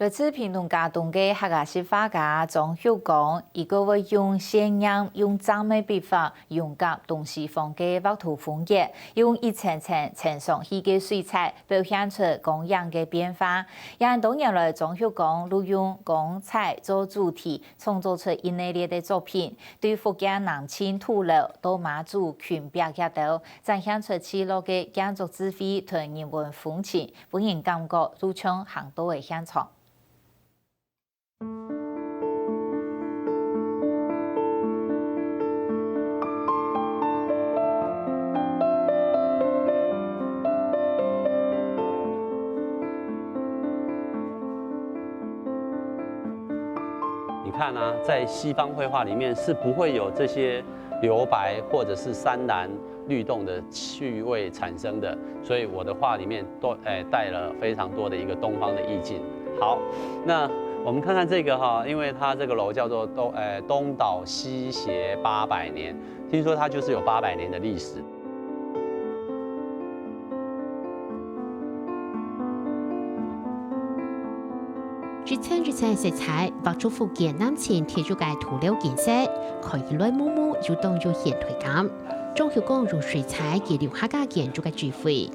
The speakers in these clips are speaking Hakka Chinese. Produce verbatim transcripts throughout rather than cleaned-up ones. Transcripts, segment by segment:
來自屏東佳冬个客家式畫家張旭光，佢个會用鮮豔、用針个筆法，融合東西方个畫圖風格，用一層層層上去个水彩，表現出光影个變化。也很多年來，張旭光利用光彩做主題，創作出一系列个作品，對福建南靖土樓到馬祖墾坪這兜，展現出聚落个建築智慧同人文風情，分人感覺就像行到个現場。 你看啊，在西方繪画里面是不会有这些留白或者是山峦律动的趣味产生的，所以我的画里面都，哎，带了非常多的一个东方的意境。好，那我们看看这个哈，因为它这个楼叫做东，呃，东岛西斜八百年，听说它就是有八百年的历史。 一層一層色彩，畫出福建南靖特有个土樓景色，看起來模糊又當有現代感。張旭光用水彩記錄客家建築个智慧。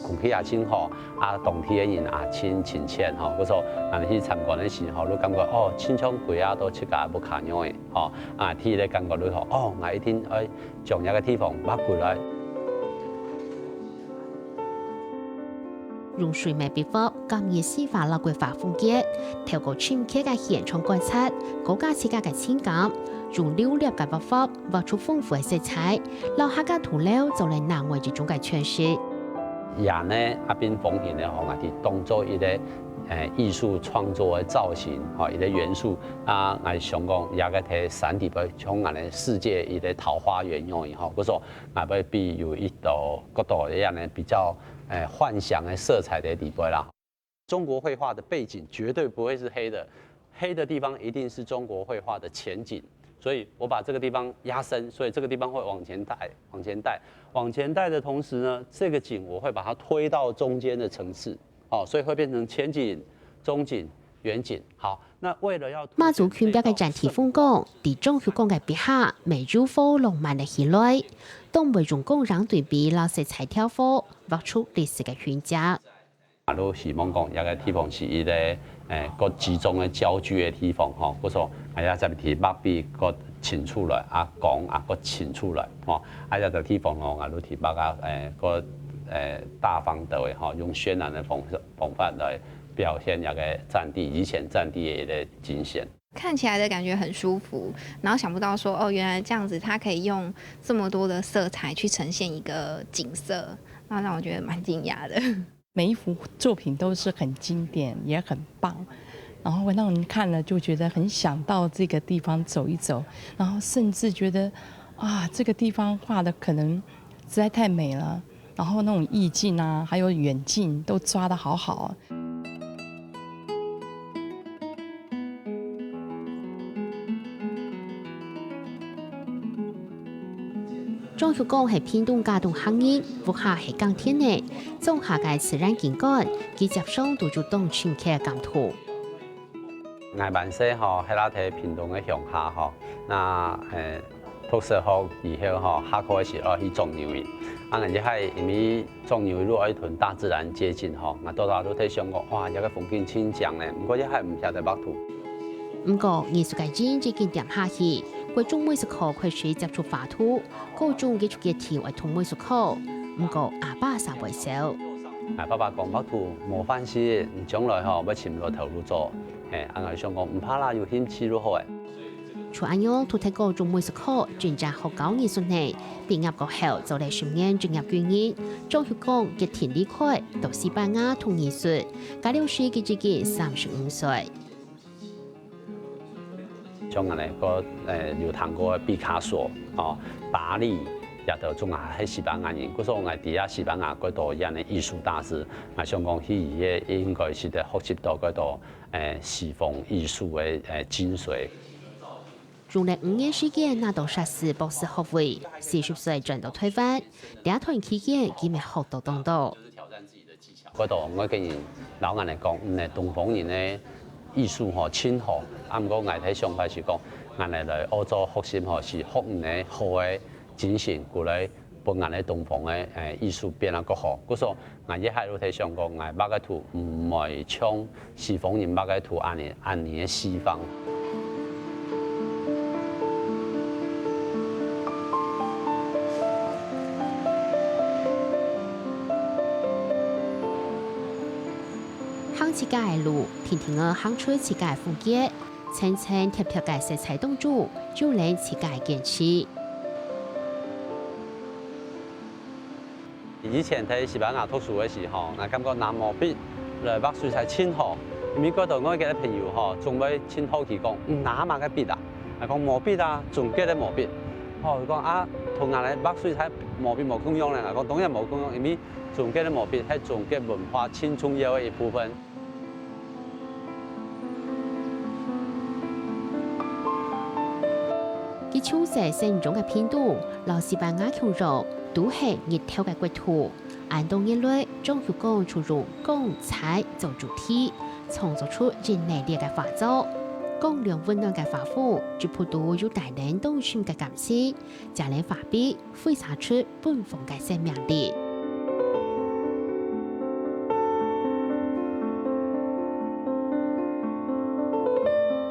空氣也真好，啊，當地个人也真親切吼。故所，𠊎去參觀个時候，就感覺哦，親像歸下到自家屋下樣仔吼。啊，第一个感覺就好，哦，𠊎一定愛將這个地方畫過來。 用水墨筆畫，感染西方老國畫風格，透過深刻个現場觀察，高架自家个情感，用流瀝个畫法畫出豐富个色彩，摎客家土樓做了另外一種个詮釋。也呢，阿斌風行个吼，𠊎係當做一个，誒，藝術創作个造型，吼，一个元素。啊，𠊎想講，也个在山底背，像𠊎个世界一个桃花源樣仔吼，故所 𠊎會比有一道角度這樣呢，比較，誒，幻想的色彩的底背啦。中國繪畫的背景絕對不會是黑的，黑的地方一定是中國繪畫的前景，所以我把這個地方壓深，所以這個地方會往前帶，往前帶，往前帶的同時呢，這個景我會把它推到中間的層次，哦，所以會變成前景、中景、遠景。好，那為了要凸顯這道馬祖墾坪个戰地風光，在張旭光个筆下，乜有好浪漫个起來。當會用光影對比摎色彩調和，畫出歷史个痕跡。啊，就希望講，這個地方是一個，誒，較集中个焦距个地方吼，故所，啊，也再去畫筆較清楚來，啊，光啊較清楚來吼，啊，這個地方吼，啊，就去畫啊，誒，較，誒，大方的吼，用渲染的方式 方法來表現這個戰地，以前戰地的一個精神。看起來的感覺很舒服，然後想不到說，哦，原來這樣子，它可以用這麼多的色彩去呈現一個景色，那讓我覺得蠻驚訝的。每一幅作品都是很經典，也很棒，然後會讓人看了就覺得很想到這個地方走一走，然後甚至覺得，啊，這個地方畫的可能實在太美了。 然後那種意境啊，還有遠近都抓得好好。張旭光係屏東佳冬客人，屋下係耕田个，莊下个自然景觀，佢接上都有當深刻个感觸。 𠊎還細吼，係啦，在屏東个鄉下吼，那，誒，讀小學以後吼，下課个時候去捉牛仔。啊，𠊎就係因為捉牛仔就愛同大自然接近吼，𠊎多多都在想講，哇，這個風景真靚呢，毋過也還毋曉得畫圖。毋過，藝術个癮已經恬下去，國中美術課開始接觸畫圖，高中佢就決定愛讀美術課，毋過阿爸煞會愁。𠊎爸爸講，畫圖無關係，你將來吼，會尋到頭路做。 嘿，啊，𠊎想講，毋怕啦，有興趣就好誒。就恁樣，讀忒高中美術課，真正學校藝術系，畢業過後，做了十年職業軍人，張旭光決定離開，到西班牙讀藝術，該了時佢已經三十五歲。像恁呢，个，誒，有聽過畢卡索，哦，達利，也都總係西班牙人。故所𠊎知啊，西班牙幾多恁呢藝術大師，𠊎想講，去該應該係得學習到幾多 誒，西方藝術个，誒，精髓。用了五年時間拿到碩士、博士學位，四十歲轉到臺灣，這段期間佢乜學到當多。過多外國人摎𠊎等講，嗯，東方人个藝術吼，盡好。啊，毋過𠊎个想法係講，𠊎等來澳洲學習吼，係學嗯个好个精神，過來分𠊎个東方个，誒，藝術變得較好。故所，𠊎一下就在想講，𠊎畫个圖毋會像西方人畫个圖恁呢，恁呢个西方。 行自家个路，定定愛行出自家个風格，層層疊疊个色彩當中，就練自家个堅持。以前在西班牙讀書个時候，𠊎感覺拿毛筆來畫水彩盡好，因為覺得𠊎个朋友吼，總會盡好奇講，你拿麼个筆啊？𠊎講毛筆啊，中國个毛筆。吼，佢講啊，同𠊎來畫水彩毛筆無共樣咧。𠊎講當然無共樣，因為 中國个毛筆係中國文化盡重要个一部分。佢從細生長个屏東，摎西班牙共樣，都係日頭个國土。恁多年來，張玉剛就用光彩做主題，創作出一系列个畫作。光亮溫暖个畫風，一步都有帶等當深个感情，將這畫筆 揮灑出奔放个生命力。